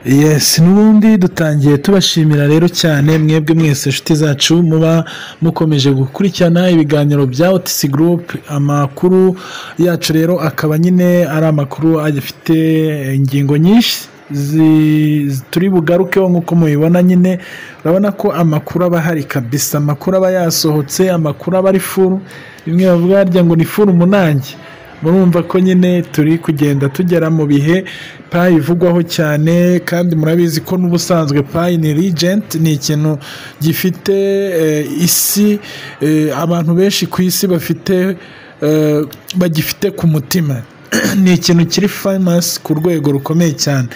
Yes, n'ubundi dutangiye tubashimira rero cyane mwebwe mwese inshuti zacu muba mukomeje gukurikirana ibiganiro bya OTC Group. Amakuru yacu rero akaba nyine ari amakuru afite ingingo nyinshi turi bugarukeho. Nk'uko mubibona nyine, urabona ko amakuru aba ahari kabisa, amakuru aba yasohotse, amakuru aba ari full, bimwe bavuga harya ngo ni full umunange. Murumva ko nyine turi kugenda tugera mu bihe Pi ivugwaho cyane, kandi murabizi ko n'ubusanzwe Pi ni legend, ni ikintu gifite isi, abantu benshi ku isi bafite, bagifite ku mutima. Ni ikintu kiri famous ku rwego rukomeye cyane.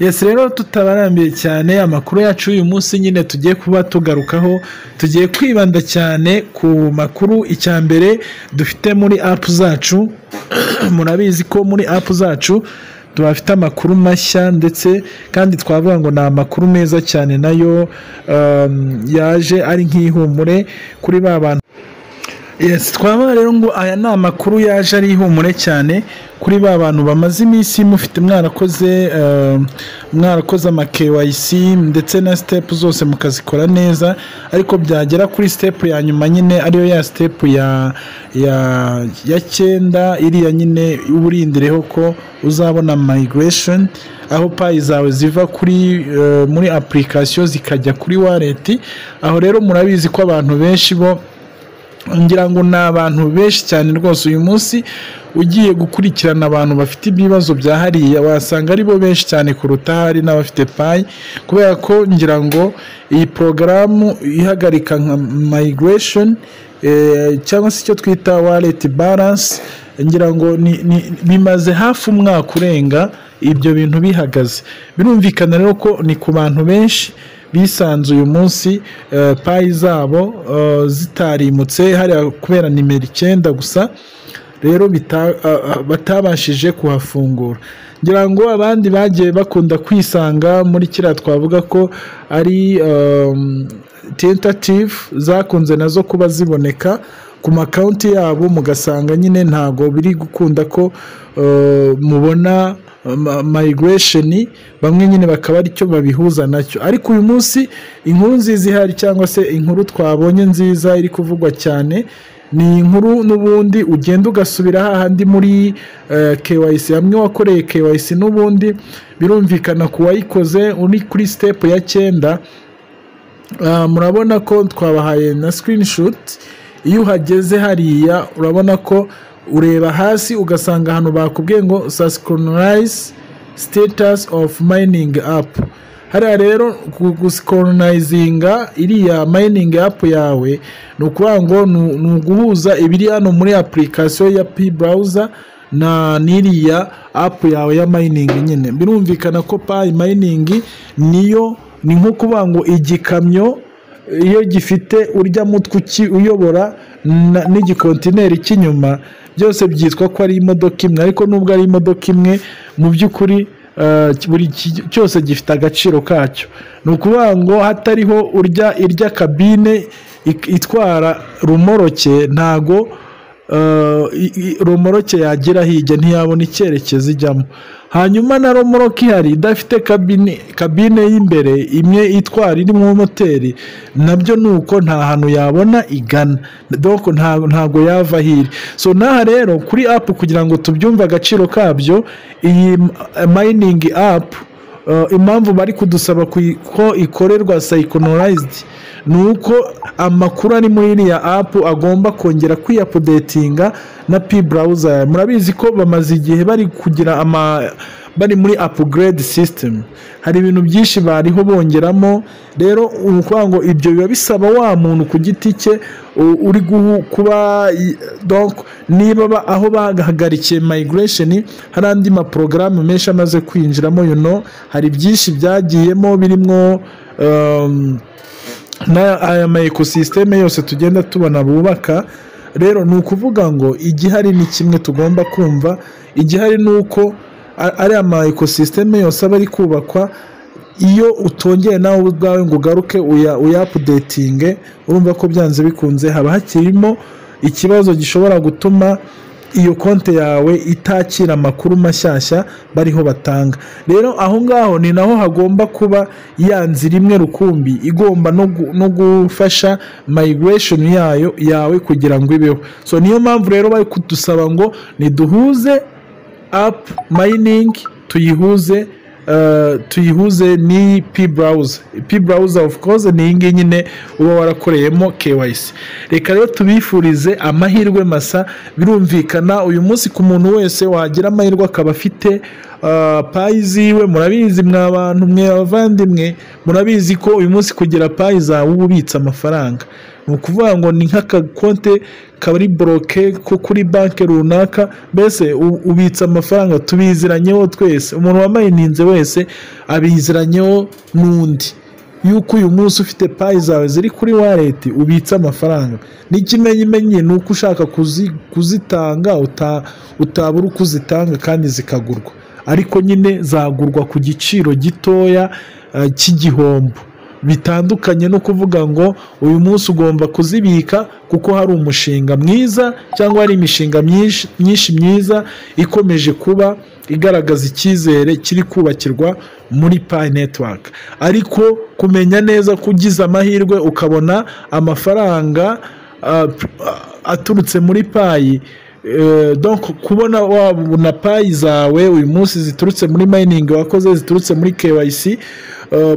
Yes, rero tutabarambiye cyane, amakuru yacu y'uyu munsi nyine tugiye kuba tugarukaho, tugiye kwibanda cyane ku makuru. Icya mbere dufite muri app zacu, murabizi ko muri app zacu tubafite amakuru mashya, ndetse kandi twavuga ngo ni amakuru meza cyane nayo yaje ari nk'ihumure kuri ba bantu. Yes, twavuga rero ngo aya ni amakuru yaje ari ihumure cyane kuri ba bantu bamaze iminsi mufite mwarakoze ama KYC ndetse na step zose mukazikora neza, ariko byagera kuri step ya nyuma nyine, ariyo ya step ya cyenda, iriya nyine uburindireho ko uzabona migration, aho Pi zawe ziva kuri muri application zikajya kuri wallet. Aho rero murabizi ko abantu benshi bo, ngira ngo ni abantu benshi cyane rwose, uyu munsi ugiye gukurikirana abantu bafite ibibazo bya hariya, wasanga ari bo benshi cyane kuruta hari n'abafite Pi, kubera ko ngira ngo iyi porogaramu ihagarika nka migration cyangwa se icyo twita wallet balance, ngira ngo bimaze hafi umwaka urenga ibyo bintu bihagaze. Birumvikana rero ko ni ku bantu benshi bisanze uyu munsi Pi zabo zitarimutse hariya kubera nimero 9 gusa, rero batabashije kuhafungura. Ngira ngo abandi bagiye bakunda kwisanga muri kiriya twavuga ko ari tentative, zakunze nazo kuba ziboneka ku ma account yabo, mugasanga nyine ntago biri gukunda ko mubona migration, bamwe nyine bakaba aricyo babihuza nacyo. Ariko uyu munsi inkuru nziza ihari, cyangwa se inkuru twabonye nziza iri kuvugwa cyane, ni inkuru n'ubundi ugenda ugasubira hahandi muri KYC hamwe wakoreye KYC. N'ubundi birumvikana ku wayikoze uri kuri step ya 9. Murabona ko twabahaye na screenshot. Iyo uhageze hariya, urabona ko ureba hasi ugasanga ahantu bakubwiye ngo "Synchronize status of mining app". Hariya rero gusynchronizinga iriya mining app yawe ni ukuvuga ngo ni uguhuza ibiri hano muri application ya Pi Browser na n'iriya app yawe ya mining. Nyine birumvikana ko Pi mining niyo ni nko kuvuga ngo igikamyo iyo gifite urya mutwe uyobora n'igikontineri cy'inyuma, byose byitwa ko ari imodoka imwe. Ariko nubwo ari imodoka imwe, mu by'ukuri buri cyose gifite agaciro kacyo. Ni ukuvuga ngo hatariho urya irya cabine itwara rumoroke, ntago romoroke yagira hirya, ntiyabona icyerekezo ijyamo. Hanyuma na romoroke ihari idafite cabine y'imbere imwe itwara irimo moteri, nabyo ni uko nta hantu yabona igana, donc ntago yava hiri. So n'aha rero kuri app, kugira ngo tubyumve agaciro kabyo, iyi mining app, impamvu bari kudusaba ko ikorerwa synchronized ni uko amakuru ari muri iriya app agomba kongera kwiyaupdatinga na Pi Browser. Murabizi ko bamaze igihe bari kugira ama bari muri upgrade system, hari ibintu byinshi bariho bongeramo. Rero ni ukuvuga ngo ibyo biba bisaba wa muntu ku giti cye uri kuba, donc niba aho bahagarikiye migration hari andi maporogaramu menshi amaze kwinjiramo, hari byinshi byagiyemo birimo na aya ma ecosystem yose tugenda tubona bubaka. Rero ni ukuvuga ngo igihari ni kimwe tugomba kumva, igihari ni uko ari ama ecosystem yose aba ari kubakwa, iyo utongeye nawe ubwawe ngo ugaruke uyaupdatinge, urumva ko byanze bikunze haba hakirimo ikibazo gishobora gutuma Iyo konti yawe itakira amakuru mashyashya bariho batanga. Rero aho ngaho ni naho hagomba kuba ya nzira imwe rukumbi igomba no gufasha migration yayo yawe kugira ngo ibeho. So niyo mpamvu rero bari kudusaba ngo niduhuze app mining, tuyihuze ni Pi Browser. Pi Browser, of course, ni iyi ngiyi nyine uba warakoreyemo KYC. Reka rero tubifurize amahirwe masa. Birumvikana, uyu munsi ku muntu wese wagira amahirwe akaba afite Pi ziwe, murabizi mwa bantu mwe, abavandimwe, murabizi ko uyu munsi kugira Pi zawe uba ubitse amafaranga. Ni ukuvuga ngo ni nk'akakonte kaba bloqué ko kuri banki runaka, mbese ubitse amafaranga. Tubiziranyeho twese, umuntu wamayininze wese abiziranyeho n'undi, yuko uyu munsi ufite Pi zawe ziri kuri wallet, ubitse amafaranga. N'ikimenyimenyi ni uko ushaka kuzitanga utabura uko uzitanga kandi zikagurwa, ariko nyine zagurwa ku giciro gitoya cy'igihombo, bitandukanye no kuvuga ngo uyu munsi ugomba kuzibika kuko hari umushinga mwiza cyangwa hari imishinga myinshi myiza ikomeje kuba igaragaza icyizere kiri kubakirwa muri Pi Network. Ariko kumenya neza ko ugize amahirwe ukabona amafaranga aturutse muri Pi, donc kubona wabona Pi zawe uyu munsi ziturutse muri mining wakoze, ziturutse muri KYC,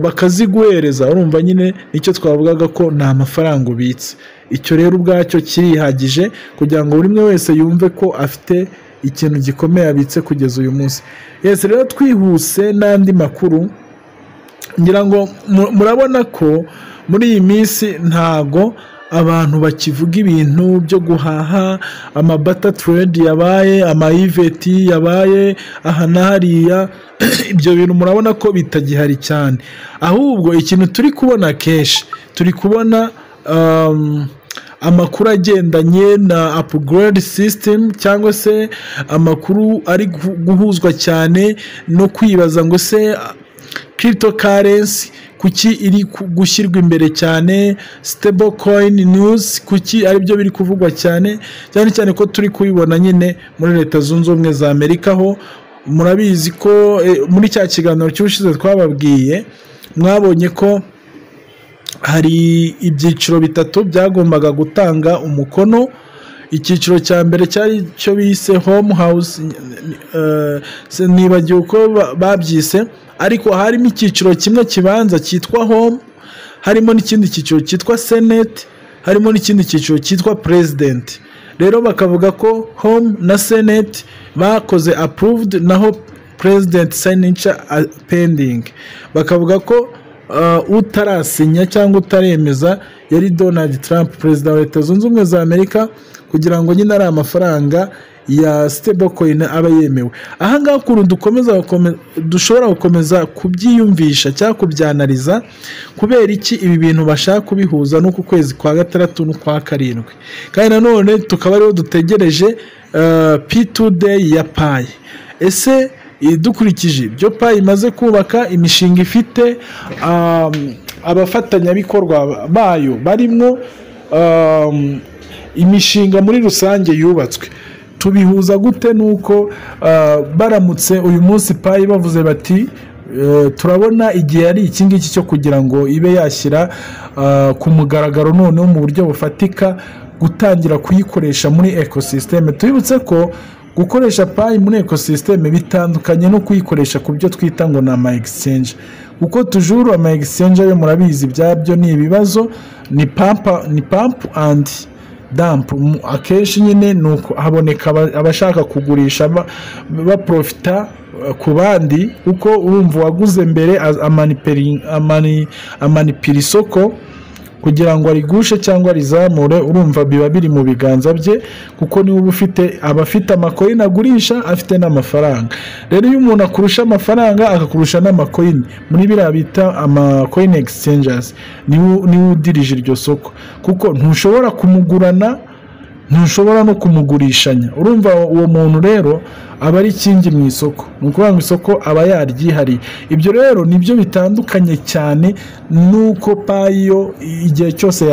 bakaziguhereza, urumva nyine nicyo twavugaga ko ni amafaranga ubitse. Icyo rero ubwacyo kirihagije kugira ngo buri umwe wese yumve ko afite ikintu gikomeye abitse kugeza uyu munsi. Yes, rero twihuse n'andi makuru. Ngira ngo murabona ko muri iyi minsi ntago abantu bakivuga ibintu byo guhaha, ama barter trade yabaye, ama event yabaye aha na hariya. Ibyo bintu murabona ko bitagihari cyane. Ahubwo ikintu turi kubona kenshi, turi kubona amakuru agendanye na upgrade system, cyangwa se amakuru ari guhuzwa cyane no kwibaza ngo se cryptocurrency kuki iri gushyirwa imbere cyane, stable coin news kuki aribyo biri kuvugwa cyane, cyane cyane ko turi kubibona nyine muri Leta Zunze Ubumwe za Amerika, ho murabizi ko muri cya kiganiro cy'ubushize twababwiye, mwabonye ko hari ibyiciro bitatu byagombaga gutanga umukono. Icyiciro cya mbere cyari cyo bise home house, nibagiwe uko babyise, ariko harimo icyiciro kimwe kibanza cyitwa home, harimo n'ikindi cyiciro cyitwa senate, harimo n'ikindi cyiciro cyitwa president. Rero bakavuga ko home na senate bakoze approved, naho president signature pending. Bakavuga ko utarasinya cyangwa utaremeza yari Donald Trump, perezida wa Leta Zunze Ubumwe za Amerika, kugira ngo nyine ari amafaranga ya stable coin aba yemewe. Ahangaha ukuntu dushobora gukomeza kubyiyumvisha cyangwa kubyanariza, kubera iki ibi bintu bashaka kubihuza n'uku kwezi kwa gatandatu n'ukwa karindwi, kandi nanone tukaba ariho dutegereje P2 day ya Pi? Ese dukurikije ibyo Pi imaze kubaka, imishinga ifite, abafatanyabikorwa bayo barimo, imishinga muri rusange yubatswe, tubihuza gute nuko baramutse uyu munsi Pi bavuze bati turabona igihe ari iki ngiki cyo kugira ngo ibe yashyira ku mugaragaro noneho mu buryo bufatika gutangira kuyikoresha muri ecosystem? Tubibutse ko gukoresha Pi muri ecosystem bitandukanye no kuyikoresha ku byo twita ngo ni ama exchange, kuko toujours ama exchange yo murabizi ibyabyo ni ibibazo, ni pump and dump. Akenshi nyine ni uko haboneka abashaka kugurisha baprofita ku bandi, kuko urumva uwaguze mbere amanipira isoko kugira ngo arigushe cyangwa arizamure. Urumva biba biri mu biganza bye, kuko niwe uba ufite, aba afite ama coin agurisha, afite n'amafaranga. Rero iyo umuntu akurusha amafaranga akakurusha n'ama coin muri biriya bita ama coin exchanges, niwe udirije iryo soko, kuko ntushobora kumugurana, ntushobora no kumugurishanya. Urumva uwo muntu rero Aba ari king mu isoko, ni ukuvuga ngo isoko aba yaryihariye. Ibyo rero nibyo bitandukanye cyane n'uko Pi yo igihe cyose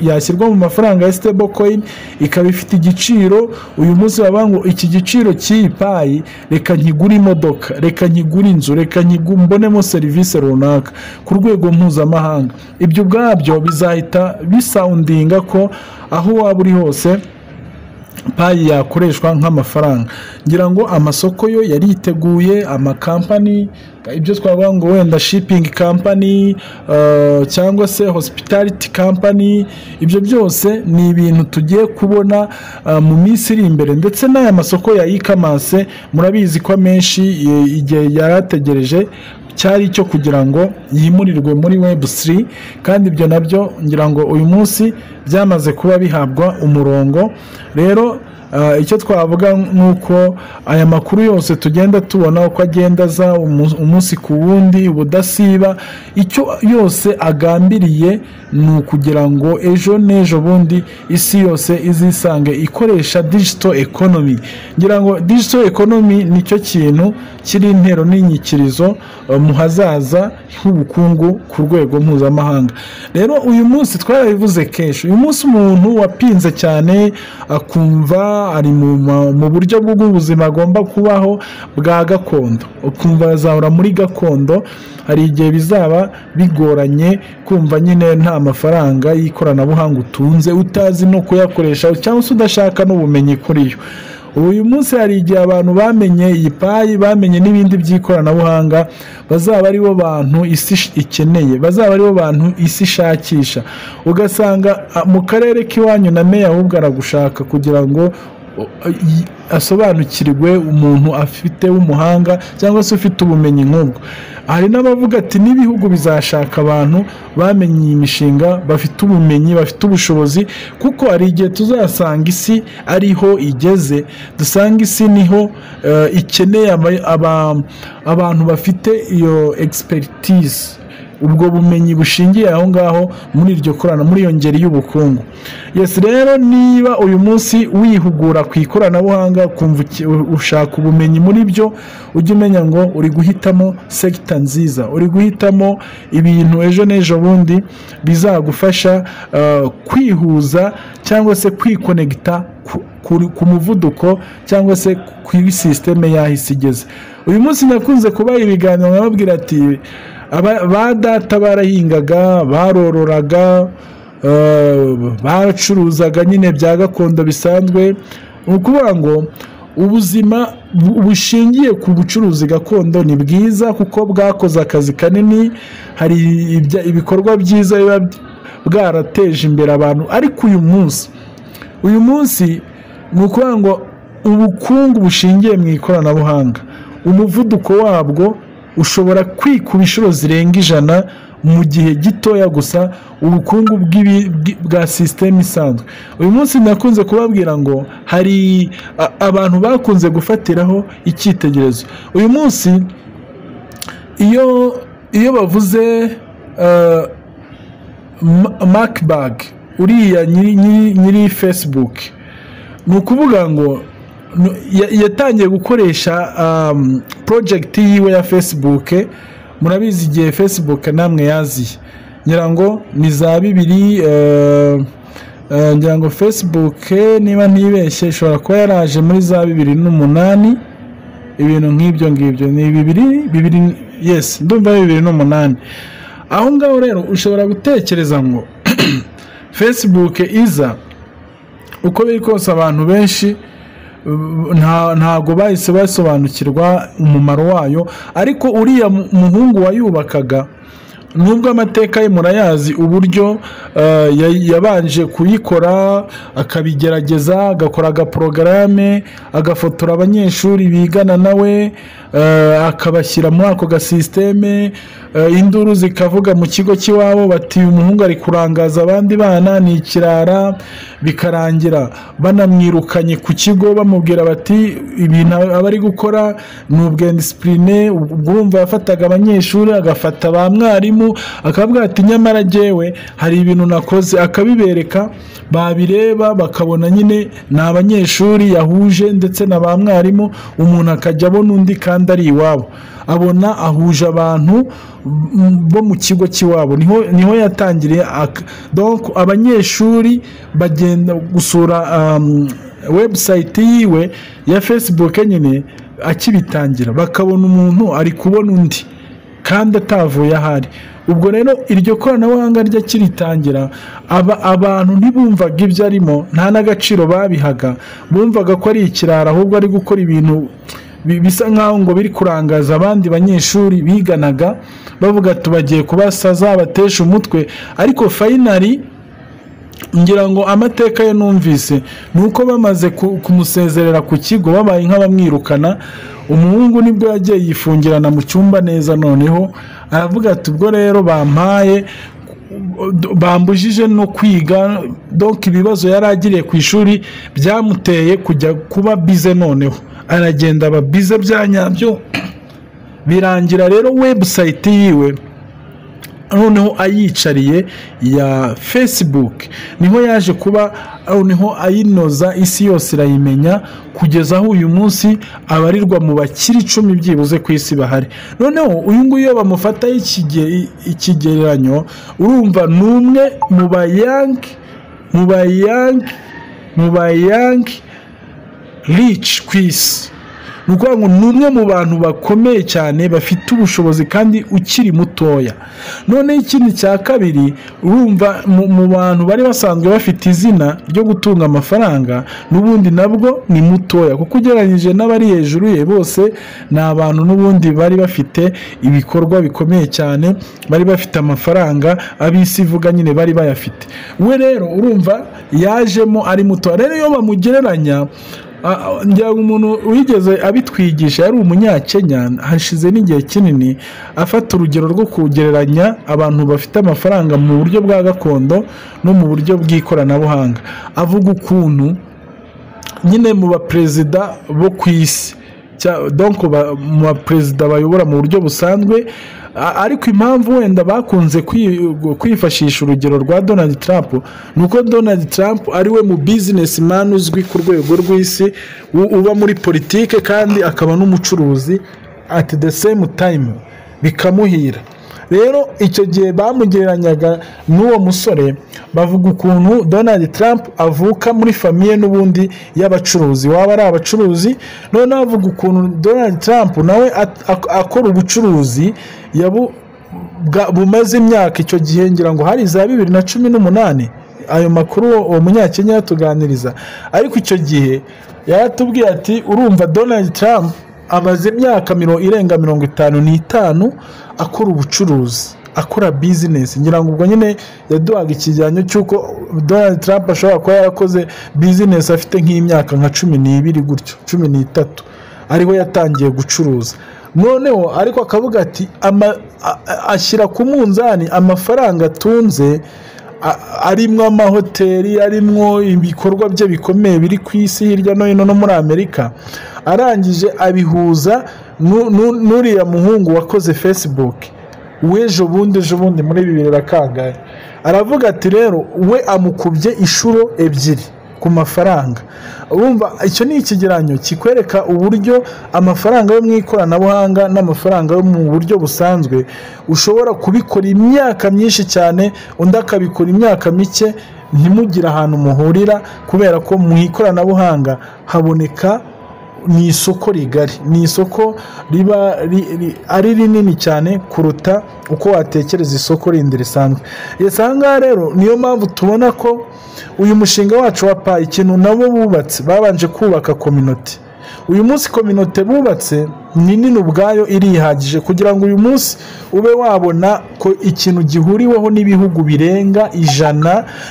yashyirwa mu mafaranga ya stable coin, ikaba ifite igiciro. Uyu munsi bavuga ngo iki giciro cy'iyi Pi, reka nkigure imodoka, reka nkigure inzu, reka mbonemo serivisi runaka ku rwego mpuzamahanga. Ibyo ubwabyo bizahita bisoundinga ko aho waba uri hose Pi yakoreshwa nk'amafaranga. Ngira ngo amasoko yo yariteguye, amakampani, ibyo twavuga ngo wenda shipping company cyangwa se hospitality company, ibyo byose ni ibintu tugiye kubona mu minsi iri imbere. Ndetse n'aya masoko ya e-commerce, murabizi ko amenshi igihe yari ategereje cyari icyo kugira ngo yimurirwe muri Web3, kandi ibyo nabyo ngira ngo uyu munsi byamaze kuba bihabwa umurongo. Rero icyo twavuga ni uko aya makuru yose tugenda tubona uko agenda aza umunsi ku wundi ubudasiba, icyo yose agambiriye ni ukugira ngo ejo n'ejo bundi isi yose izisange ikoresha digital economy. Ngira ngo digital economy nicyo kintu kiri intero n'inyikirizo mu hazaza h'ubukungu ku rwego mpuzamahanga. Rero uyu munsi twarabivuze kenshi, uyu munsi umuntu wapinze cyane akumva ari mu buryo bw'ubuzima agomba kubaho bwa gakondo, ukumva azahora muri gakondo, hari igihe bizaba bigoranye kumva nyine nta mafaranga y'ikoranabuhanga utunze, utazi no kuyakoresha cyangwa se udashaka n'ubumenyi kuri yo. Uyu munsi hari igihe abantu bamenye iyi Pi, bamenye n'ibindi by'ikoranabuhanga, bazaba aribo bantu isi ikeneye, bazaba aribo bantu isi ishakisha. Ugasanga mu karere k'iwanyu na meya ahubwo aragushaka kugira ngo asobanukirwe umuntu afite w'umuhanga cyangwa se ufite ubumenyi nk'ubwo. Hari n'abavuga ati n'ibihugu bizashaka abantu bamenye iyi mishinga, bafite ubumenyi, bafite ubushobozi, kuko hari igihe tuzasanga isi ariho igeze, dusanga isi niho ikeneye abantu bafite iyo expertise, ubwo bumenyi bushingiye aho ngaho muri iryo korana, muri iyo ngeri y'ubukungu. Yes, rero niba uyu munsi wihugura ku ikoranabuhanga, ukumva ushaka ubumenyi muri byo, ujye umenya ngo uri guhitamo sector nziza, uri guhitamo ibintu ejo n'ejo bundi bizagufasha kwihuza cyangwa se kwiconnecta ku muvuduko cyangwa se kuri système y'aho isi igeze uyu munsi. Nakunze kubaha ibiganiro nkababwira ati ba data barahingaga, barororaga, baracuruzaga nyine bya gakondo bisanzwe. Ni ukuvuga ngo ubuzima bushingiye ku bucuruzi gakondo ni bwiza kuko bwakoze akazi kanini, hari ibikorwa byiza biba bwarateje imbere abantu. Ariko uyu munsi ni ukuvuga ngo ubukungu bushingiye mu ikoranabuhanga, umuvuduko wabwo ushobora kwikuba inshuro zirenga 100 mu gihe gitoya gusa ubukungu bwa système isanzwe. Uyu munsi nakunze kubabwira ngo hari abantu bakunze gufatiraho icyitegererezo. Uyu munsi iyo bavuze Zuckerberg, uriya nyiri Facebook, ni ukuvuga ngo yatangiye gukoresha project yiwe ya Facebook. Murabizi igihe Facebook namwe yaziye, ngira ngo ni za bibiri, ngira ngo Facebook niba ntibeshye ishobora kuba yaraje muri za 2008, ibintu nk'ibyo ngibyo, ni bibiri bibiri, yes, ndumva 2008 aho ngaho. Rero ushobora gutekereza ngo Facebook iza, uko biri kose abantu benshi ntago bahise basobanukirwa umumaro wayo. Ariko uriya muhungu wayubakaga, nubwo amateka ye murayazi, uburyo yabanje kuyikora, akabigerageza, agakora agaporogaramu, agafotora abanyeshuri bigana nawe, akabashyira muri ako gasystem, induru zikavuga mu kigo cy'iwabo bati uyu muhungu ari kurangaza abandi bana, ni ikirara. Bikarangira banamwirukanye ku kigo, bamubwira bati ibintu aba ari gukora ni ubw'indiscipline. Ubwo urumva yafataga abanyeshuri, agafata ba mwarimu. mwarimu, akavuga ati nyamara jyewe hari ibintu nakoze, akabibereka, babireba bakabona nyine ni abanyeshuri yahuje ndetse na ba mwarimu, umuntu akajya abona undi kandi ari iwabo, abona ahuje abantu bo mu kigo cy'iwabo. Niho yatangiriye. Donc abanyeshuri bagenda gusura website yiwe ya Facebook nyine akibitangira, bakabona umuntu ari kubona undi kandi atavuye ahari. Ubwo rero iryo koranabuhanga ryakiritangira, abantu ntibumvaga ibyo arimo, nta n'agaciro babihaga, bumvaga ko ari ikirara, ahubwo ari gukora ibintu bisa nkaho ngo biri kurangaza abandi banyeshuri biganaga, bavuga tubagiye kubasaza batesha umutwe. Ariko finally ngira ngo amateka ye numvise ni uko bamaze kumusezerera ku kigo, babaye nk'abamwirukana, umuhungu nibwo yagiye yifungirana mu cyumba neza. Noneho aravuga ati ubwo rero bampaye, bambujije no kwiga. Donc ibibazo yari agiriye ku ishuri byamuteye kujya kuba busy, noneho aragenda aba busy bya nyabyo. Birangira rero website yiwe noneho ayicariye ya Facebook, niho yaje kuba noneho ayinoza, isi yose irayimenya, kugeza aho uyu munsi abarirwa mu bakiri 10 byibuze ku isi bahari. Noneho uyu nguyu iyo bamufataho ikigereranyo, urumva ni umwe mu ba young rich ku isi. Ni ukuvuga ngo ni umwe mu bantu bakomeye cyane bafite ubushobozi kandi ukiri mutoya. Noneho ikindi cya kabiri, urumva mu bantu bari basanzwe bafite izina ryo gutunga amafaranga, n'ubundi nabwo ni mutoya, kuko ugereranyije n'abari hejuru ye bose ni abantu n'ubundi bari bafite ibikorwa bikomeye cyane, bari bafite amafaranga ab'isi ivuga nyine bari bayafite. We rero urumva yajemo ari muto. Rero iyo bamugereranya, ngira ngo umuntu wigeze abitwigisha yari Umunyakenya, hashize n'igihe kinini, afata urugero rwo kugereranya abantu bafite amafaranga mu buryo bwa gakondo no mu buryo bw'ikoranabuhanga, avuga ukuntu nyine mu baperezida bo ku isi, donc mu baperezida bayobora mu buryo busanzwe. Ariko impamvu wenda bakunze kwifashisha urugero rwa Donald Trump ni uko Donald Trump ari we mu businessman uzwi ku rwego rw'isi, uba muri politike kandi akaba n'umucuruzi at the same time, bikamuhira. Rero icyo gihe bamugereranyaga n'uwo musore, bavuga ukuntu Donald Trump avuka muri famille n'ubundi y'abacuruzi, waba ari abacuruzi. Noneho avuga ukuntu Donald Trump nawe akora ubucuruzi bumaze imyaka, icyo gihe ngira ngo hari za 2018, ayo makuru uwo Munyakenya yatuganiriza. Ariko icyo gihe yaratubwiye ati urumva Donald Trump amaze imyaka irenga 55 akora ubucuruzi, akora business. Ngira ngo ubwo nyine yaduhaga ikigereranyo cy'uko Donald Trump ashobora kuba yarakoze business afite nk'imyaka nka 12 gutyo, 13, ariho yatangiye gucuruza. Noneho ariko akavuga ati ashyira ku munzani amafaranga atunze, arimwo amahoteli, arimwo ibikorwa bye bikomeye biri ku isi hirya no hino no muri Amerika, arangije abihuza n'uriya muhungu wakoze Facebook w'ejo bundi, ejo bundi muri bibiri na kangahe. Aravuga ati rero we amukubye inshuro 2 ku mafaranga. Urumva icyo ni ikigereranyo kikwereka uburyo amafaranga yo mu ikoranabuhanga n'amafaranga yo mu buryo busanzwe ushobora kubikora imyaka myinshi cyane, undi akabikora imyaka mike, ntimugire ahantu muhurira, kubera ko mu ikoranabuhanga haboneka, ni isoko rigari, ni isoko riba ari rinini cyane kuruta uko watekereza isoko rindi risanzwe. Yes, aha ngaha rero niyo mpamvu tubona ko uyu mushinga wacu wa Pi, ikintu nabo bubatse, babanje kubaka community. Uyu munsi community bubatse ni nini ubwayo, irihagije kugira ngo uyu munsi ube wabona ko ikintu gihuriweho n'ibihugu birenga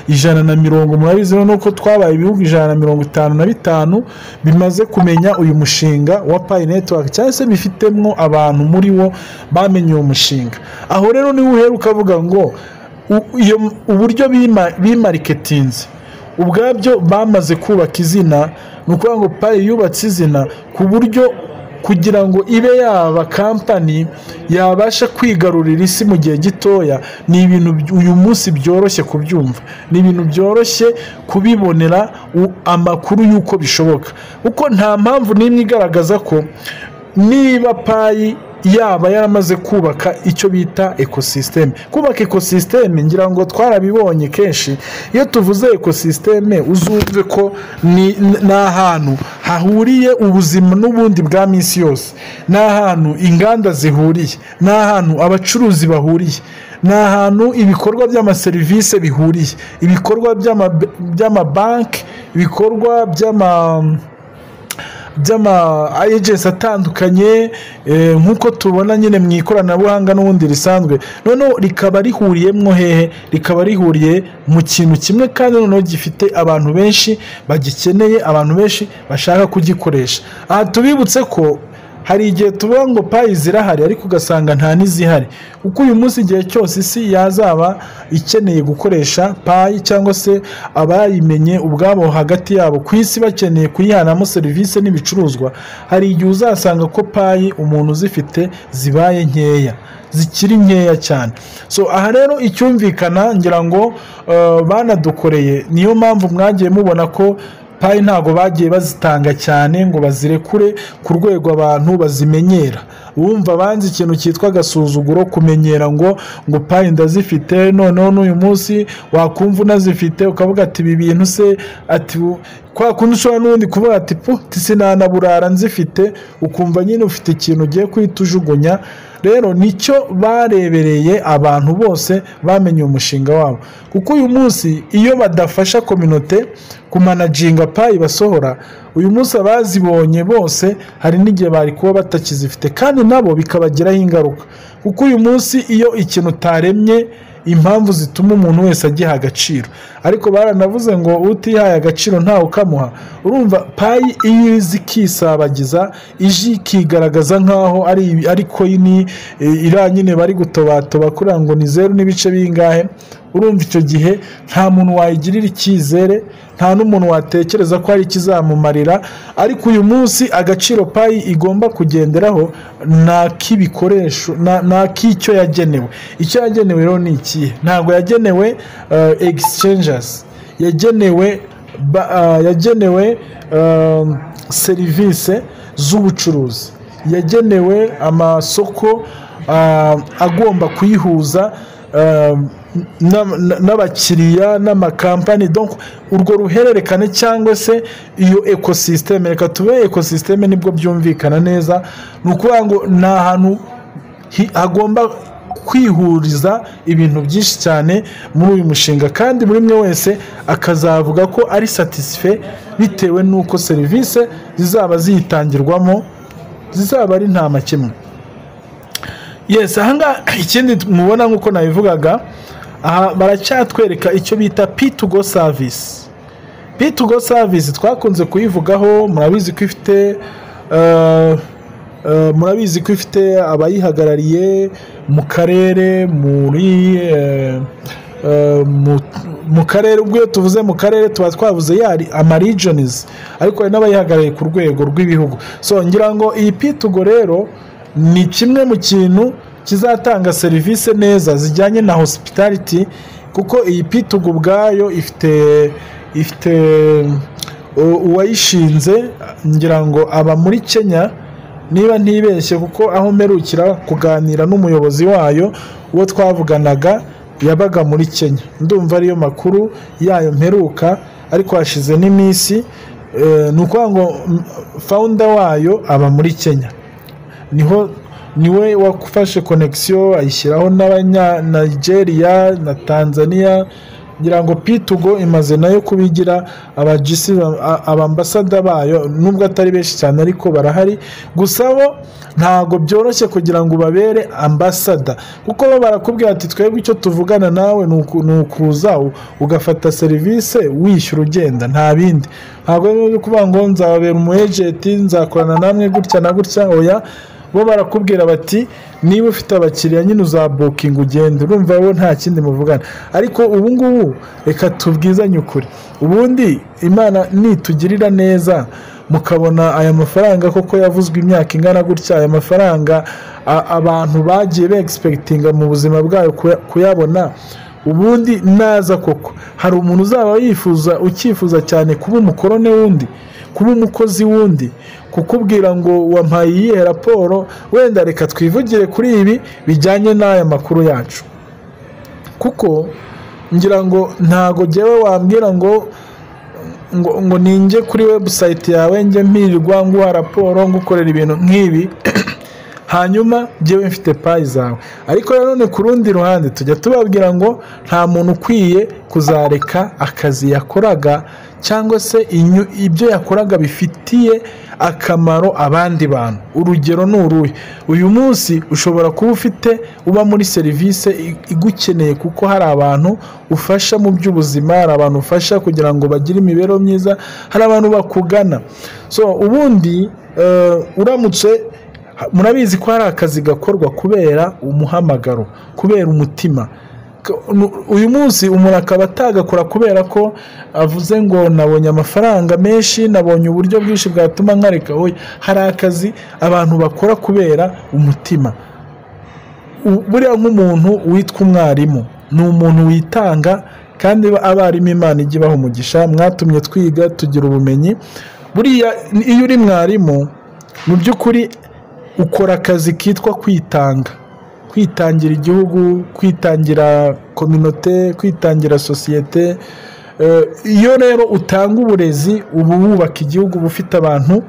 150. Murabizi nuko twabaye ibihugu 155 bimaze kumenya uyu mushinga wa Pi Network, cyangwa se bifitemwo abantu muri wo bamenye uwo mushinga. Aho rero niwe uhera ukavuga ngo uburyo bimariketinze ubwabyo bamaze kubaka izina. Ni ukuvuga ngo Pi yubatse izina ku buryo Kugira ngo ibe yaba kampani yabasha kwigarurira isi mu gihe gitoya, ni ibintu uyu munsi byoroshye kubyumva, ni ibintu byoroshye kubibonera amakuru y'uko bishoboka, kuko nta mpamvu n'imwe igaragaza ko niba Pi yaba yaramaze kubaka icyo bita ecosystem. Kubaka ecosystem, ngira ngo twarabibonye kenshi. Iyo tuvuze ecosystem, uzumve ko ni ahantu hahuriye ubuzima n'ubundi bwa minsi yose, ni ahantu inganda zihuriye, ni ahantu abacuruzi bahuriye, ni ahantu ibikorwa by'amaserivisi bihuriye, ibikorwa by'amabanki, ibikorwa by'ama agency atandukanye, nk'uko tubona nyine mu ikoranabuhanga n'ubundi risanzwe. Noneho rikaba rihuriyemo hehe? Rikaba rihuriye mu kintu kimwe, kandi noneho gifite abantu benshi bagikeneye, abantu benshi bashaka kugikoresha. Aha tubibutse ko hari igihe tuvuga ngo Pi zirahari, ariko ugasanga nta n'izihari, kuko uyu munsi igihe cyose isi yazaba ikeneye gukoresha Pi, cyangwa se abayimenye ubwabo hagati yabo ku isi bakeneye kuyihanamo serivisi n'ibicuruzwa, hari igihe uzasanga ko Pi umuntu uzifite zibaye nkeya, zikiri nkeya cyane. So aha rero icyumvikana, ngira ngo banadukoreye, niyo mpamvu mwagiye mubona ko Pi ntabwo bagiye bazitanga cyane ngo bazirekure ku rwego abantu bazimenyera. Wumva banze ikintu cyitwa agasuzuguro, kumenyera ngo Pi ndazifite. Noneho n'uyu munsi wakumva unazifite ukavuga ati: "Ibi bintu se?" Ati kwa kundi ushobora n'ubundi kuvuga ati: "Pu, sinanaburara nzifite." Ukumva nyine ufite ikintu ugiye guhita ujugunya. Rero nicyo barebereye abantu bose bamenye umushinga wabo, kuko uyu munsi iyo badafasha communauté kumanaginga Pi basohora, uyu munsi abazibonye bose hari n'igihe bari kuba batakizifite, kandi nabo bikabagiraho ingaruka, kuko uyu munsi iyo ikintu utaremye impamvu zituma umuntu wese agiha agaciro, ariko baranavuze ngo utihaye agaciro ntawe ukamuha. Urumva Pi iyo izi ikisabagiza, ije ikigaragaza nk'aho ari coin iriya nyine bari gutobatoba kuriya ngo ni zeru n'ibice bingahe, urumva icyo gihe nta muntu wayigirira icyizere, nta n'umuntu watekereza ko hari ikizamumarira. Ariko uyu munsi agaciro Pi igomba kugenderaho ni ak'ibikoresho, ni ak'icyo yagenewe. Icyo yagenewe rero ni ikihe? Ntabwo yagenewe exchanges, yagenewe serivisi z'ubucuruzi, yagenewe amasoko agomba kuyihuza n'abakiriya n'amakampani. Donc urwo ruhererekane cyangwa se iyo ecosystem, reka tube ecosystem nibwo byumvikana neza. Ni ukuvuga ngo ni ahantu hagomba kwihuriza ibintu byinshi cyane muri uyu mushinga, kandi buri umwe wese akazavuga ko ari satisfait bitewe n'uko serivisi zizaba ziyitangirwamo zizaba ari nta makemwa. Yes, ahangaha ikindi mubona, nk'uko nabivugaga, aha baracyatwereka icyo bita P2Go service. P2Go service twakunze kuyivugaho, murabizi ko ifite abayihagarariye mu karere, muri mu karere. Ubwo iyo tuvuze mu karere tuba twavuze yari ama regions, ariko hari n'abayihagarariye ku rwego rw'ibihugu. So ngira ngo iyi P2Go rero ni kimwe mu kintu kizatanga serivisi neza zijyanye na hospitality, kuko iyi P2Go ubwayo ifite uwayishinze, ngira ngo aba muri Kenya niba ntibeshye, kuko aho mperukira kuganira n'umuyobozi wayo, uwo twavuganaga yabaga muri Kenya. Ndumva ariyo makuru yayo mperuka, ariko hashize n'iminsi. Ni ukuvuga ngo founder wayo aba muri Kenya, niho niwe wafashe connexion ayishyiraho n'abanya Nigeria na Tanzania. Ngira ngo P2Go imaze nayo kubigira abagisi, abambasada bayo, nubwo atari benshi cyane ariko barahari. Gusa bo ntabwo byoroshye kugira ngo ubabere ambasada, kuko bo barakubwira ati: "Twebwe icyo tuvugana nawe ni ukuza ugafata serivisi, wishyura, ugenda, nta bindi." Ntabwo ari ukuvuga ngo nzababera umu agent, nzakorana namwe gutya na gutya. Oya, bo barakubwira bati: "Niba ufite abakiriya nyine uzabukinga ugende." Urumva bo nta kindi muvugana. Ariko ubu ngubu reka tubwizanye ukuri, ubundi Imana nitugirira neza mukabona aya mafaranga koko yavuzwe imyaka ingana gutya, aya mafaranga abantu bagiye begispekitinga mu buzima bwayo kuyabona, ubundi naza koko hari umuntu uzaba yifuza ukifuza cyane kuba umukorone wundi, kuba umukozi wundi, kukubwira ngo wampaye iyihe raporo. Wenda reka twivugire kuri ibi bijyanye n'aya makuru yacu, kuko ngira ngo ntago jyewe wambwira ngo ngo ninjye kuri website yawe njye mpirirwa nguha raporo ngukorera ibintu nk'ibi, hanyuma jyewe mfite Pi zawe. Ariko nanone ku rundi ruhande tujya tubabwira ngo nta muntu ukwiye kuzareka akazi yakoraga cyangwa se ibyo yakoraga bifitiye akamaro abandi bantu. Urugero ni uruhe? Uyu munsi ushobora kuba ufite uba muri serivisi igukeneye, kuko hari abantu ufasha mu by'ubuzima, hari abantu ufasha kugira ngo bagire imibereho myiza, hari abantu bakugana. So ubundi uramutse, murabizi ko hari akazi gakorwa kubera umuhamagaro, kubera umutima. Uyu munsi umuntu akaba atagakora kubera ko avuze ngo nabonye amafaranga menshi, nabonye uburyo bwinshi bwatuma nkareka. Oya, hari akazi abantu bakora kubera umutima. Buriya nk'umuntu witwa umwarimu ni umuntu witanga, kandi abarimu Imana ijya ibaha umugisha, mwatumye twiga tugira ubumenyi. Buriya iyo uri mwarimu mu by'ukuri ukora akazi kitwa kwitanga, kwitangira igihugu, kwitangira kominote, kwitangira sosiyete. Iyo rero utanga uburezi uba wubaka igihugu, uba ufite abantu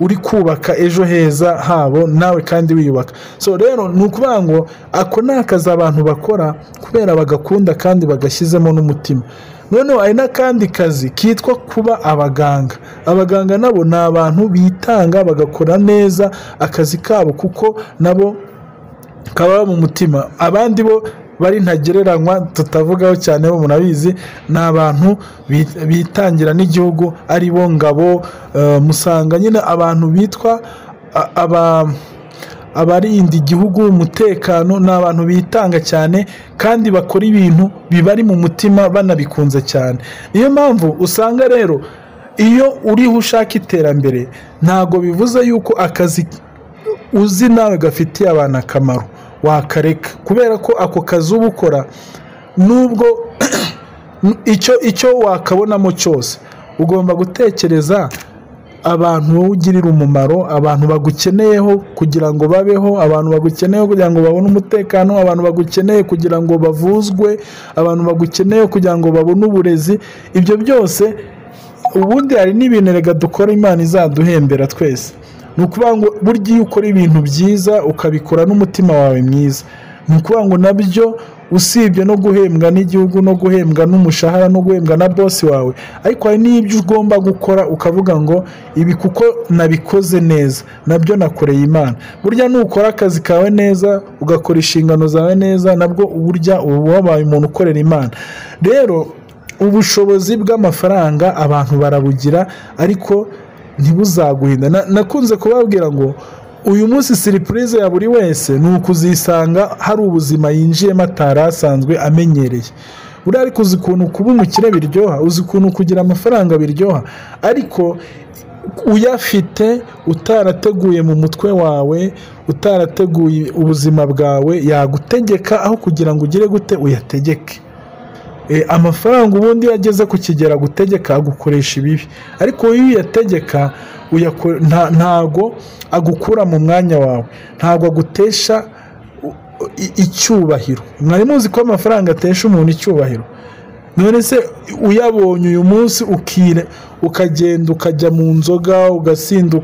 uri kubaka ejo heza habo, nawe kandi wiyubaka. So rero ni ukuvuga ngo ako ni akazi abantu bakora kubera bagakunda kandi bagashyizemo n'umutima. Noneho hari n'akandi kazi kitwa kuba abaganga. Abaganga nabo ni abantu bitanga bagakora neza akazi kabo, kuko nabo kaba mu mutima. Abandi bo bari ntagereranywa tutavugaho cyane, bo murabizi, ni abantu bitangira n'igihugu, ari bo ngabo. Musanga nyine abantu bitwa abarinda igihugu umutekano, ni abantu bitanga cyane kandi bakora ibintu bibari mu mutima banabikunze cyane. Niyo mpamvu usanga rero iyo uriho ushaka iterambere, ntago bivuze yuko akazi uzi nawe gafitiye abantu akamaro wakareka, kubera ko ako kazi uba ukora nubwo icyo wakabonamo cyose, ugomba gutekereza abantu wowe ugirira umumaro, abantu bagukeneyeho kugira ngo babeho, abantu bagukeneyeho kugira ngo babone umutekano, abantu bagukeneye kugira ngo bavuzwe, abantu bagukeneye kugira ngo babone uburezi. Ibyo byose ubundi hari n'ibintu rega dukora Imana izaduhembera twese. Ni ukuvuga ngo burya iyo ukora ibintu byiza ukabikora n'umutima wawe mwiza, ni ukuvuga ngo nabyo usibye no guhembwa n'igihugu no guhembwa n'umushahara no guhembwa na bosi wawe, ariko hari n'ibyo ugomba gukora ukavuga ngo ibi kuko nabikoze neza nabyo nakoreye Imana. Burya nukora akazi kawe neza, ugakora inshingano zawe neza, nabwo burya uba wabaye umuntu ukorera Imana. Rero ubushobozi bw'amafaranga abantu barabugira, ariko ntibuzaguhinda. Nakunze kubabwira ngo uyu munsi surprise ya buri wese ni ukuzisanga hari ubuzima yinjiyemo atari asanzwe amenyereye. Buriya ariko uzi ukuntu kuba umukire biryoha, uzi ukuntu kugira amafaranga biryoha, ariko uyafite utarateguye mu mutwe wawe, utarateguye ubuzima bwawe, yagutegeka aho kugira ngo ugire gute uyategeke. Amafaranga ubundi yageze ku kigero agutegeka agukoresha ibibi, ariko iyo uyategeka ntago agukura mu mwanya wawe, ntago agutesha icyubahiro. Mwari muzi ko amafaranga atesha umuntu icyubahiro? None se uyabonye uyu munsi ukagenda ukajya mu nzoga ugasinda,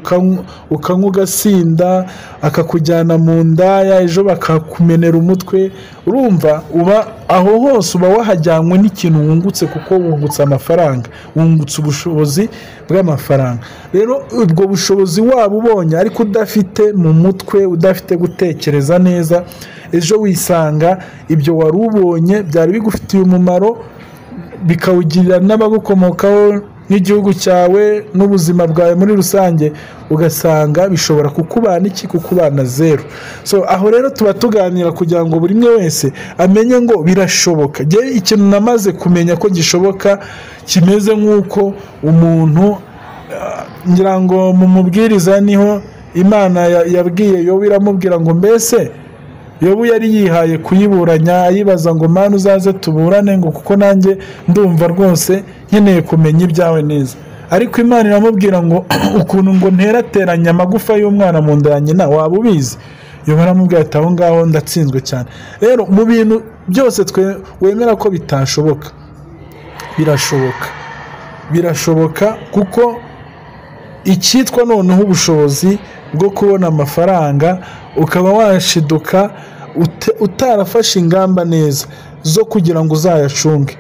ukanywa ugasinda, akakujyana mu ndaya, ejo bakakumenera umutwe, urumva uba aho hose uba wahajyanywe n'ikintu wungutse, kuko wungutse amafaranga, wungutse ubushobozi bw'amafaranga. Rero ubwo bushobozi waba ubonye ariko udafite mu mutwe, udafite gutekereza neza, ejo wisanga ibyo wari ubonye byari bigufitiye umumaro, bikawugirira n'abagukomokaho n'igihugu cyawe n'ubuzima bwawe muri rusange, ugasanga bishobora kukubana iki, kukubana zero. So aho rero tuba tuganira kugira ngo buri umwe wese amenye ngo birashoboka. Njye ikintu namaze kumenya ko gishoboka kimeze nk'uko umuntu Ngira ngo mu Mubwiriza niho Imana yabwiye Yobu, iramubwira ngo mbese Yobu yari yihaye kuyiburanya, ayibaza ngo: "Mana, uzaze tuburane," ngo kuko nanjye ndumva rwose nkeneye kumenya ibyawe neza. Ariko Imana iramubwira ngo: "Ukuntu ngo nterateranya amagufa y'umwana mu nda ya nyina, waba ubizi?" Yobu aramubwira ati: "Aho ngaho ndatsinzwe cyane." Rero mu bintu byose twe wemera ko bitashoboka, birashoboka, birashoboka, kuko icyitwa noneho ubushobozi bwo kubona amafaranga, ukaba washiduka utarafashe ingamba neza zo kugira ngo uzayacunge.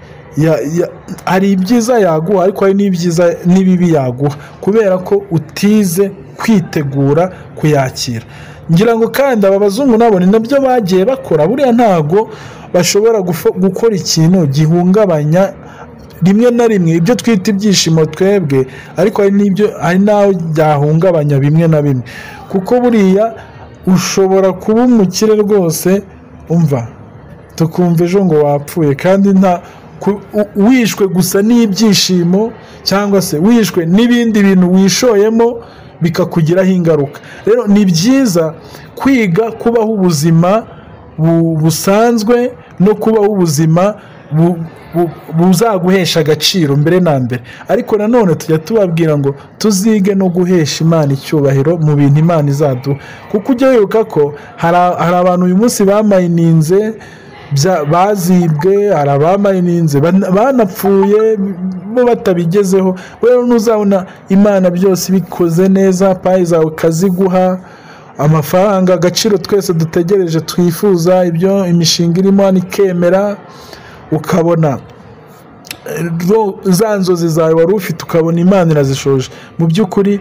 Hari ibyiza yaguha, ariko hari n'ibyiza n'ibibi yaguha kubera ko utize kwitegura kuyakira. Ngira ngo kandi aba bazungu nabo ni nabyo bagiye bakora. Buriya ntago bashobora gukora ikintu gihungabanya rimwe na rimwe ibyo twita ibyishimo twebwe, ariko hari n'ibyo, hari n'aho byahungabanya bimwe na bimwe, kuko buriya ushobora kuba umukire rwose, umva tukumva ejo ngo wapfuye, kandi nta wishwe gusa n'ibyishimo cyangwa se wishwe n'ibindi bintu wishoyemo bikakugiraho ingaruka. Rero ni byiza kwiga kubaho ubuzima busanzwe no kubaho ubuzima buzaguhesha agaciro mbere na mbere. Ariko nanone tujya tubabwira ngo tuzige no guhesha Imana icyubahiro mu bintu Imana izaduha, kuko ujya wibuka ko hari abantu uyu munsi bamayininze bazibwe, hari abamayininze banapfuye bo batabigezeho. Rero ntuzabona Imana byose bikoze neza, Pi zawe ikaziguha, amafaranga, agaciro twese dutegereje, twifuza, ibyo imishinga irimo hano ikemera, ukabona za nzozi zawe wari ufite, ukabona Imana irazishoje. Mu by'ukuri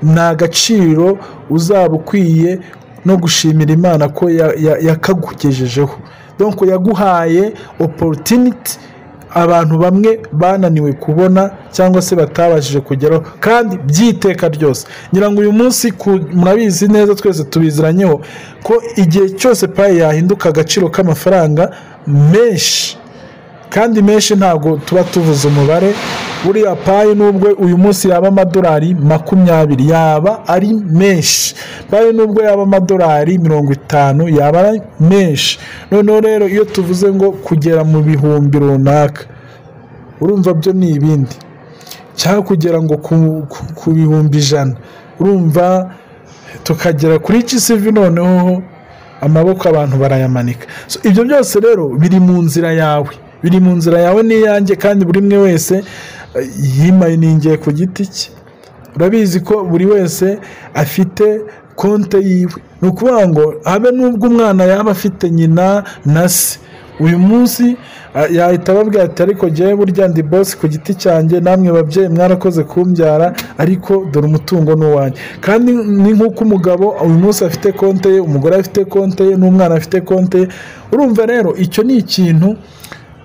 ni agaciro uzaba ukwiye no gushimira Imana ko yakagugejejeho, donc yaguhaye opportunity abantu bamwe bananiwe kubona cyangwa se batabashije kugeraho kandi by'iteka ryose. Ngira ngo uyu munsi murabizi neza, twese tubiziranyeho ko igihe cyose Pi yahinduka agaciro k'amafaranga menshi kandi menshi, ntabwo tuba tuvuze umubare. Buriya Pi nubwo uyu munsi yaba amadolari 20 yaba ari menshi, Pi nubwo yaba amadolari 50 yaba ari menshi. Noneho rero iyo tuvuze ngo kugera mu bihumbi runaka, urumva byo ni ibindi, cyangwa kugera ngo ku 100,000, urumva tukagera kuri GCV, noneho amaboko abantu barayamanika. Ibyo byose rero biri mu nzira yawe, biri mu nzira yawe n'iyanjye, kandi buri umwe wese yimayiningiye ku giti cye. Urabizi ko buri wese afite konte yiwe. Ni ukuvuga ngo habe n'ubwo umwana yaba afite nyina na se, uyu munsi yahita ababwira ati: "Ariko jyewe burya ndi boss ku giti cyanjye, namwe babyeyi mwarakoze kumbyara, ariko dore umutungo ni uwanjye." Kandi ni nk'uko umugabo uyu munsi afite konte ye, umugore afite konte ye, n'umwana afite konte ye. Urumva rero icyo ni ikintu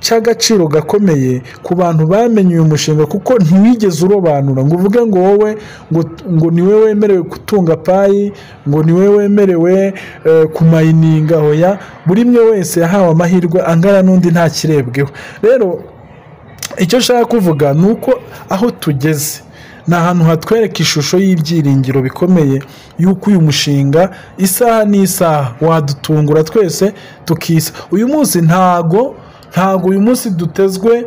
cy'agaciro gakomeye ku bantu bamenye uyu mushinga, kuko ntiwigeze urobanura ngo uvuge ngo wowe ngo niwe wemerewe gutunga Pi, ngo niwe wemerewe kumayininga. Hoya, buri umwe wese yahawe amahirwe angana n'undi, nta kirebweho. Rero icyo nshaka kuvuga ni uko aho tugeze ni ahantu hatwereka ishusho y'ibyiringiro bikomeye y'uko uyu mushinga isaha n'isaha wadutungura twese tukisa. Uyu munsi ntago uyu munsi dutezwe,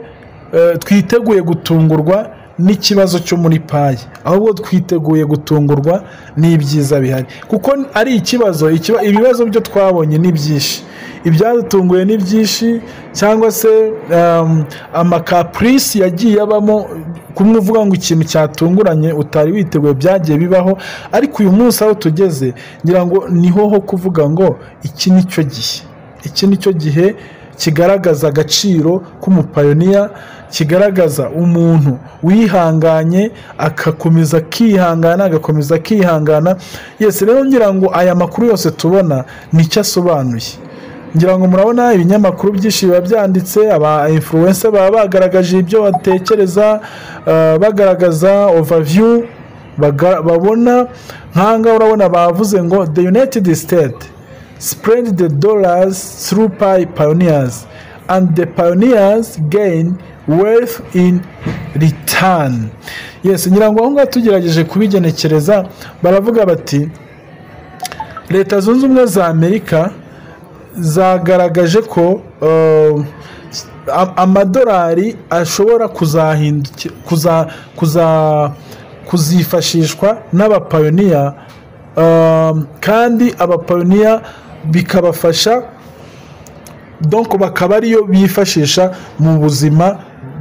twiteguye gutungurwa n'ikibazo cyo muri Pi, ahubwo twiteguye gutungurwa n'ibyiza bihari, kuko ari ikibazo, ibibazo byo twabonye ni byinshi, ibyadutunguye ni byinshi, cyangwa se amacaprices yagiye abamo, kumwe uvuga ngo ikintu cyatunguranye utari witeguye, byagiye bibaho. Ariko uyu munsi aho tugeze, ngira ngo niho ho kuvuga ngo iki ni cyo gihe, iki ni cyo gihe kigaragaza agaciro k'umupioneer, kigaragaza umuntu wihanganye, agakomeza akihangana, agakomeza akihangana. Yes, rero ngira ngo aya makuru yose tubona nicyo asobanuye. Ngira ngo murabona ibinyamakuru byinshi biba byanditse, aba influencer baba bagaragaje ibyo batekereza, bagaragaza overview babona. Nk'ahangaha urabona bavuze ngo "The United States spread the dollars through Pi pioneers and the pioneers gain wealth in return. Yes, ngira ngo aho ngaho tugerageje kubigenekereza, baravuga bati Leta Zunze Ubumwe za Amerika zagaragaje ko amadolari ashobora kuzifashishwa n'abapioneer, kandi abapioneer bikabafasha, donc bakaba ariyo bifashisha mu buzima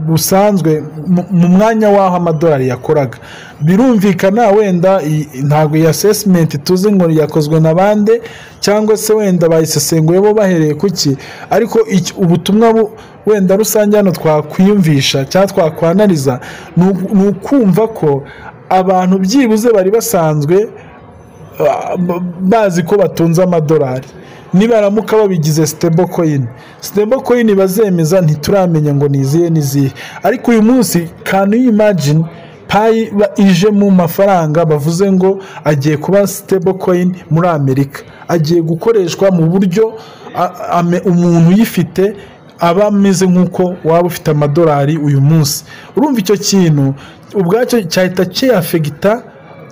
busanzwe mu mwanya w'aho amadolari yakoraga. Birumvikana wenda ntabwo iyi assessment tuzi ngo yakozwe na bande, cyangwa se wenda bayisesenguye bo bahereye kuki, ariko ubutumwa wenda rusange hano twakwiyumvisha cyangwa twakwanariza ni ukumva ko abantu byibuze bari basanzwe bazi ko batunze amadolari, nibaramuka babigize stable coin, stable coin bazemeza ntituramenya ngo ni izihe n'izihe. Ariko uyu munsi, can you imagine Pi ije mu mafaranga bavuze ngo agiye kuba stable coin muri Amerika, agiye gukoreshwa mu buryo umuntu uyifite aba ameze nk'uko waba ufite amadolari uyu munsi? Urumva icyo kintu ubwacyo cyahita kiyaffecta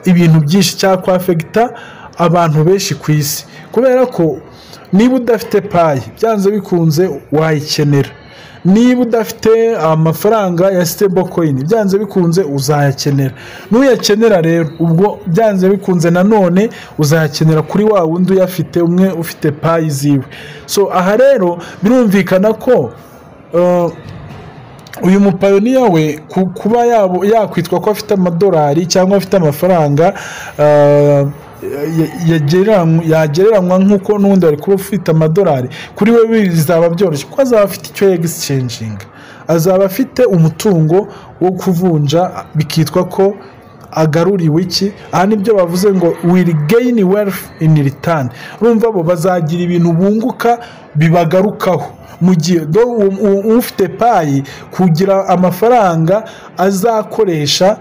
ibintu byinshi, cyakwaffecta abantu benshi ku isi, kubera ko niba udafite Pi, byanze bikunze wayikenera. Niba udafite amafaranga ya stable coin, byanze bikunze uzayakenera. Nuyakenera rero, ubwo byanze bikunze nanone uzayakenera kuri wa wundi uyafite, umwe ufite Pi ziwe. So aha rero birumvikana ko uyu mupioneer we kuba yakwitwa ko afite amadolari cyangwa afite amafaranga yagereranywa nk'uko n'ubundi ari kuba ufite amadolari, kuri we bizaba byoroshye kuko azaba afite icyo exchanginga, azaba afite umutungo wo kuvunja, bikitwa ko agaruriwe iki. Aha nibyo bavuze ngo will gain wealth in return. Urumva bo bazagira ibintu bunguka bibagarukaho, mu gihe ufite Pi kugira amafaranga azakoresha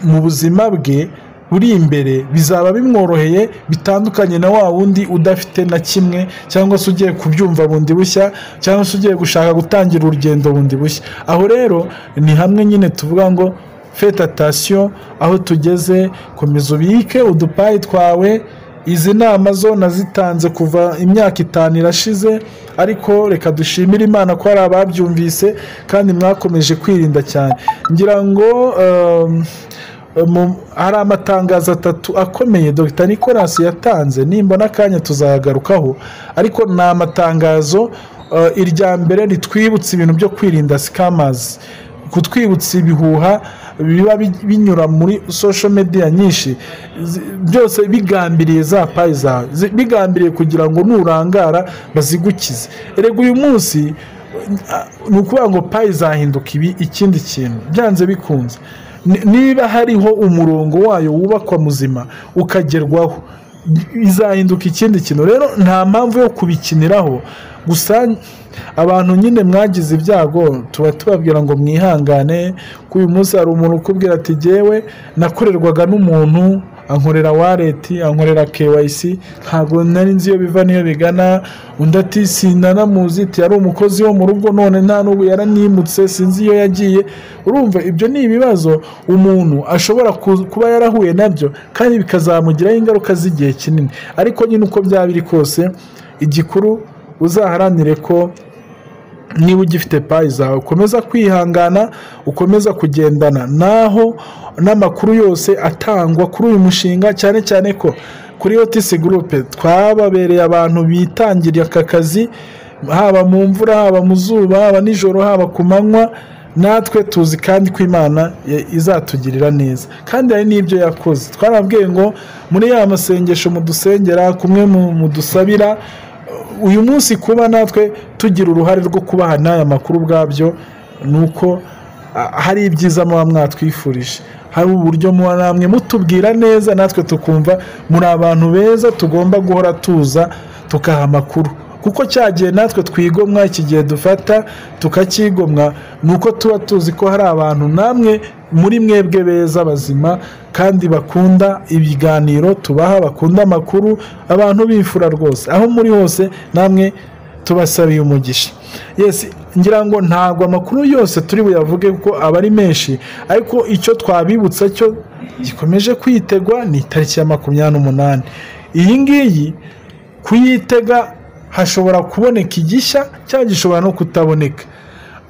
mu buzima bwe buri imbere bizaba bimworoheye, bitandukanye na wa wundi udafite na kimwe, cyangwa se ugiye kubyumva bundi bushya, cyangwa se ugiye gushaka gutangira urugendo bundi bushya. Aho rero ni hamwe nyine tuvuga ngo faites attention aho tugeze. Komeza ubike uduPi twawe. Izi nama zo nazitanze kuva imyaka 5 irashize, ariko reka dushimire Imana ko hari ababyumvise kandi mwakomeje kwirinda cyane. Ngira ngo hari amatangazo atatu akomeye Dr Nicolas yatanze, nimbona akanya tuzayagarukaho, ariko ni amatangazo, irya mbere ritwibutsa ibintu byo kwirinda scammers, kutwibutsa ibihuha biba binyura muri social media nyinshi, byose bigambiriye za Pi zawe, bigambiriye kugira ngo nurangara bazigukize. Erega uyu munsi ni ukuvuga ngo Pi zahinduka ibi ikindi kintu byanze bikunze. Niba hariho umurongo wayo wubakwa muzima ukagerwaho, izahinduka ikindi kintu. Rero nta mpamvu yo kubikiniraho. Gusa abantu nyine mwagize ibyago, tuba tubabwira ngo mwihangane, ko uyu munsi hari umuntu ukubwira ati jyewe nakorerwaga n'umuntu, ankorera wallet, ankorera KYC, ntabwo nari nzi iyo biva n'iyo bigana. Undi ati sinanamuzi, ati yari umukozi wo mu rugo, none nta n'ubu yaranimutse, sinzi iyo yagiye. Urumva ibyo ni ibibazo umuntu ashobora kuba yarahuye nabyo kandi bikazamugiraho ingaruka z'igihe kinini. Ariko nyine uko byaba biri kose, igikuru uzaharanire ko niba ugifite Pi zawe ukomeza kwihangana, ukomeza kugendana naho n'amakuru yose atangwa kuri uyu mushinga, cyane cyane ko kuri OTC Group twababereye abantu bitangiriye aka kazi, haba mu mvura, haba mu zuba, haba nijoro, haba ku manywa. Natwe tuzi kandi ko Imana izatugirira neza, kandi hari n'ibyo yakoze. Twarabwiye ngo muri ya masengesho mudusengera, kumwe mudusabira, uyu munsi kuba natwe tugira uruhare rwo kubaha n'aya makuru ubwabyo ni uko hari ibyiza muba mwatwifurije, hari uburyo muba namwe mutubwira neza, natwe tukumva muri abantu beza tugomba guhora tuza tukaha amakuru, kuko cya gihe natwe twigomwa, iki gihe dufata tukakigomwa, ni uko tuba tuzi ko hari abantu namwe muri mwebwe beza, bazima, kandi bakunda ibiganiro tubaha, bakunda amakuru, abantu bifura rwose aho muri hose namwe. Tubasabiye umugisha. Yes, ngira ngo ntabwo amakuru yose turi buyavuge kuko aba ari menshi, ariko icyo twabibutsa cyo gikomeje kwitegwa ni itariki ya 28. Iyi ngiyi kuyitega hashobora kuboneka igishya cyangwa gishobora no kutaboneka.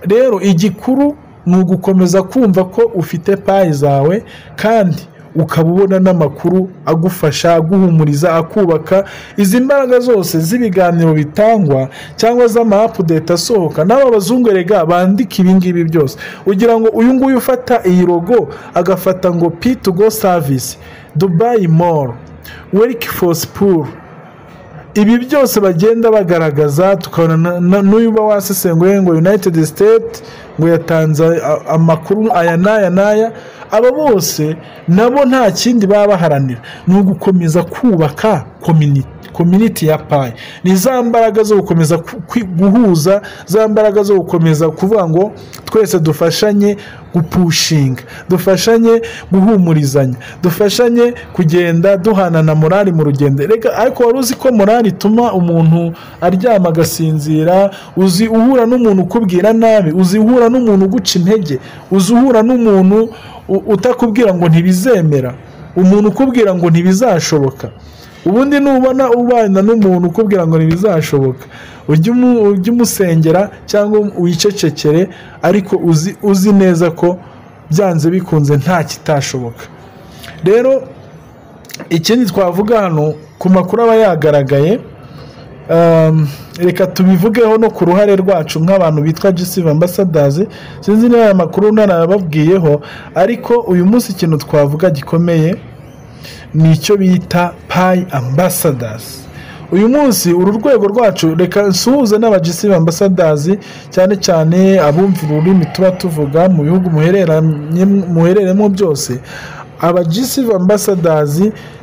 Rero igikuru ni ugukomeza kumva ko ufite Pi zawe, kandi ukaba ubona n'amakuru agufasha, aguhumuriza, akubaka. Izi mbaraga zose z'ibiganiro bitangwa cyangwa z'ama update asohoka, n'aba bazungu erega bandika ibi ngibi byose. Ugira ngo uyu nguyu ufata iyi logo agafata ngo P2Go service, Dubai Mall, Workforce Pool, ibi byose bagenda bagaragaza, tukabona n'uyu uba wasesenguye ngo United States ngo yatanze amakuru aya n'aya n'aya. Aba bose nabo nta kindi baba baharanira, ni ugukomeza kubaka community ya Pi. Ni za mbaraga zo gukomeza guhuza, za mbaraga zo gukomeza kuvuga ngo twese dufashanye gupushinga, dufashanye guhumurizanya, dufashanye kugenda duhanana morali mu rugendo. Reka, ariko wari uzi ko morali ituma umuntu aryama agasinzira? Uzi uhura n'umuntu ukubwira nabi, uzi uhura n'umuntu uguca intege, uzi uhura n'umuntu utakubwira ngo ntibizemera, umuntu ukubwira ngo ntibizashoboka. Ubundi nubona ubana n'umuntu ukubwira ngo ntibizashoboka, ujye umusengera cyangwa wicecekere, ariko uzi neza ko byanze bikunze nta kitashoboka. Rero ikindi twavuga hano ku makuru aba yagaragaye, reka tubivugeho no ku ruhare rwacu nk'abantu bitwa GCV Ambassadors. Sinzi niba aya makuru narababwiyeho, ariko uyu munsi ikintu twavuga gikomeye ni icyo bita Pi Ambassadors. Uyu munsi uru rwego rwacu, reka nsuhuze n'aba GCV Ambassadors, cyane cyane abumva ururimi tuba tuvuga mu bihugu muhereremo byose. Aba GCV Ambassadors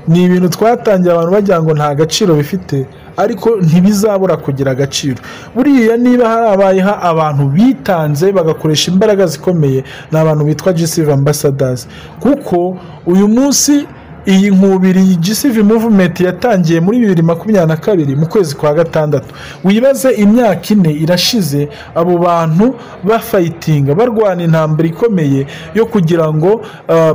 ni ibintu twatangiye abantu bagira ngo nta gaciro bifite, ariko ntibizabura kugira agaciro. Buriya niba harabayeho abantu bitanze bagakoresha imbaraga zikomeye, ni abantu bitwa GCV Ambassadors, kuko uyu munsi iyi nkubiri GCV movement yatangiye muri 2022 mu kwezi kwa gatandatu. Wibaze, imyaka 4 irashize abo bantu bafightinga, barwana intambara ikomeye yo kugira ngo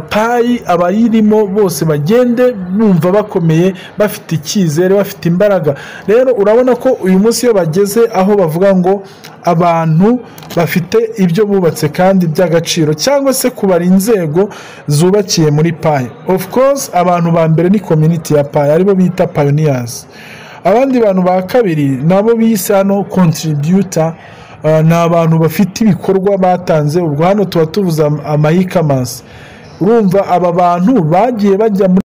Pi abayirimo bose bagende bumva bakomeye, bafite icyizere, bafite imbaraga. Rero urabona ko uyu munsi iyo bageze aho bavuga ngo abantu bafite ibyo bubatse kandi by'agaciro, cyangwa se kubara inzego zubakiye muri Pi, of course abantu ba mbere ni community ya Pi, aribo bita pioneers. Abandi bantu ba kabiri nabo bise hano contributor, ni abantu bafite ibikorwa batanze. Ubwo hano tuba tuvuze ama e-commerce. Urumva aba bantu bagiye bajya muri,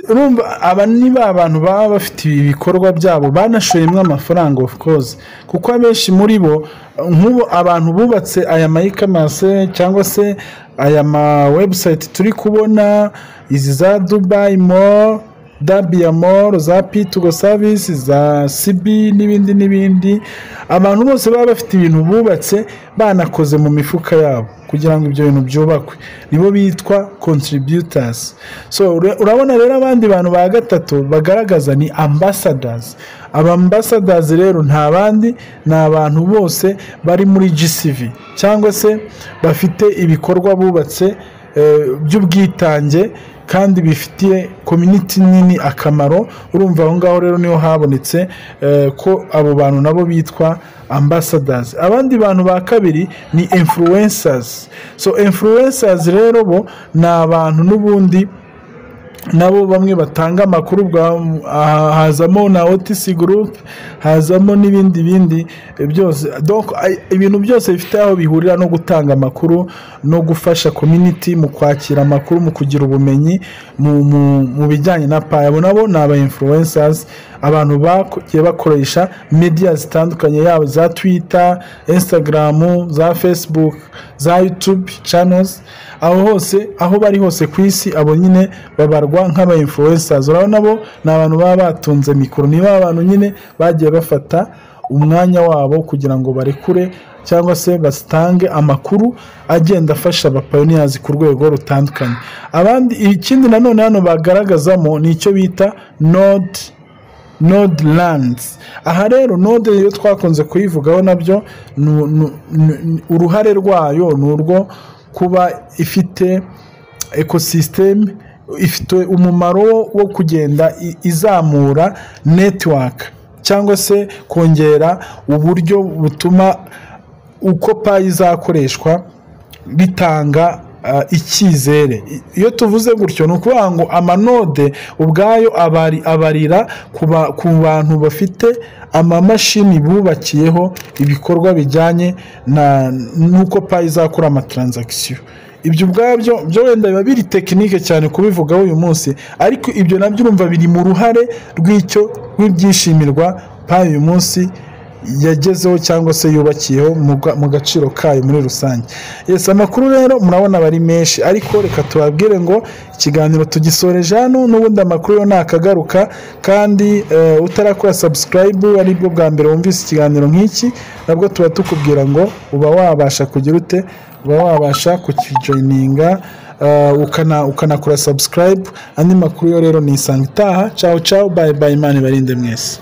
urumva aba ni ba bantu baba bafite ibikorwa byabo banashoyemo amafaranga, of course, kuko abenshi muri bo, nk'ubu abantu bubatse aya ma e-commerce cyangwa se aya ma website turi kubona, izi za Dubai Mall, Dabia Mall, za P2Go service, za CB n'ibindi n'ibindi, abantu bose baba bafite ibintu bubatse banakoze mu mifuka yabo kugira ngo ibyo bintu byubakwe, nibo bitwa contributors. So urabona rero abandi bantu ba gatatu bagaragaza ni ambassadors. Aba ambassadors rero nta bandi, ni abantu bose bari muri GCV cyangwa se bafite ibikorwa bubatse by'ubwitange kandi bifitiye community nini akamaro. Urumva aho ngaho rero niho habonetse ko abo bantu nabo bitwa ambassadors. Abandi bantu ba kabiri ni influencers. So influencers rero bo ni abantu n'ubundi nabo bamwe batanga amakuru, hazamo na OTC group, hazamo n'ibindi bindi byose. Donc ibintu byose bifite aho bihurira no gutanga amakuru no gufasha community mu kwakira amakuru, mu kugira ubumenyi mu bijyanye na Pi, abo nabo ni aba influencers, abantu bagiye bakoresha media zitandukanye, yaba za Twitter, Instagram, za Facebook, za YouTube channels, aho hose aho bari hose ku isi, abo nyine babarwa nk'aba influencers. Urabona bo ni abantu baba batunze mikoro, niba abantu nyine bagiye bafata umwanya wabo kugira ngo barekure cyangwa se batange amakuru agenda afasha aba pioneers ku rwego rutandukanye. Abandi, ikindi nanone hano bagaragazamo ni icyo bita node. Node runs. Aha rero node iyo twakunze kuyivugaho, nabyo uruhare rwayo ni urwo kuba ifite ecosystem, ifite umumaro wo kugenda izamura network cyangwa se kongera uburyo butuma uko Pi izakoreshwa bitanga icyizere. Iyo tuvuze gutyo, ni ukuvuga ngo amanode ubwayo abarira ku bantu bafite amamashini bubakiyeho ibikorwa bijyanye n'uko Pi izakora amatransaction. Ibyo ubwabyo byo wenda biba biri technique cyane kubivugaho uyu munsi, ariko ibyo nabyo urumva biri mu ruhare rw'icyo rw'ibyishimirwa Pi uyu munsi yagezeho cyangwa se yubakiyeho mu gaciro kayo muri rusange. Yes, amakuru rero murabona aba ari menshi, ariko reka tubabwire ngo ikiganiro tugisoreje hano. N'ubundi amakuru yo nakagaruka. Kandi utarakora subscribe, aribwo bwa mbere wumvise ikiganiro nk'iki, nabwo tuba tukubwira ngo uba wabasha kugira ute, uba wabasha kukijoininga, ukanakora subscribe. Andi makuru yo rero ni isanga itaha. Ciao ciao, bye bye, Imana ibarinde mwese.